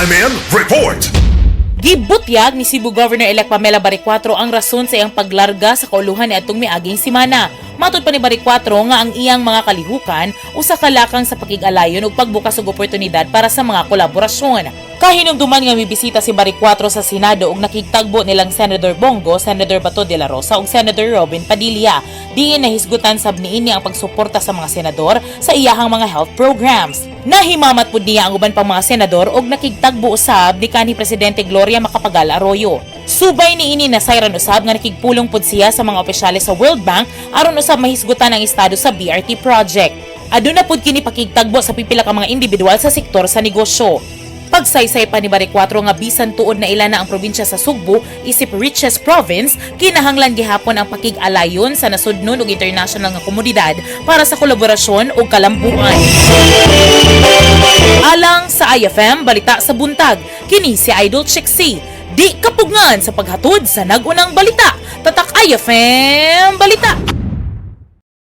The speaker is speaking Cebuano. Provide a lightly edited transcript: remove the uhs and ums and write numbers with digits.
IMN Report. Gibutyag ni Cebu Governor-elect Pamela Baricuatro ang rason sa iyang paglarga sa kauluhan niadtong miaging semana. Matod pa ni Baricuatro nga ang iyang mga kalihukan usa ka lakang sa pakig-alayon ug pagbukas og oportunidad para sa mga kolaborasyon. Kahinumduman nga mibisita si Baricuatro sa Senado ug nakigtagbo nilang Senator Bong Go, Senator Bato de la Rosa ug Senator Robin Padilla. Diin nahisgutan sab niini ang pagsuporta sa mga senador sa iyahang mga health programs. Nahimamat pud niya ang uban pang mga senador ug nakigtagbo usab ni kanhi Presidente Gloria Macapagal Arroyo. Subay niini, nasayran usab nga nakigpulong pud siya sa mga opisyales sa World Bank aron usab mahisgutan ang estado sa BRT project. Aduna pud kini pakigtagbo sa pipila ka mga individual sa sektor sa negosyo. Pagsaysay pa ni Baricuatro nga bisan tuod na ila na ang probinsya sa Sugbo isip richest province, kinahanglan gihapon ang pakig-alayon sa nasudnon ug international nga komunidad para sa kolaborasyon ug kalambuan. Alang sa IFM Balita sa Buntag, kini si Idol Chixie. Di kapugngan sa paghatod sa nag-unang balita. Tatak IFM Balita.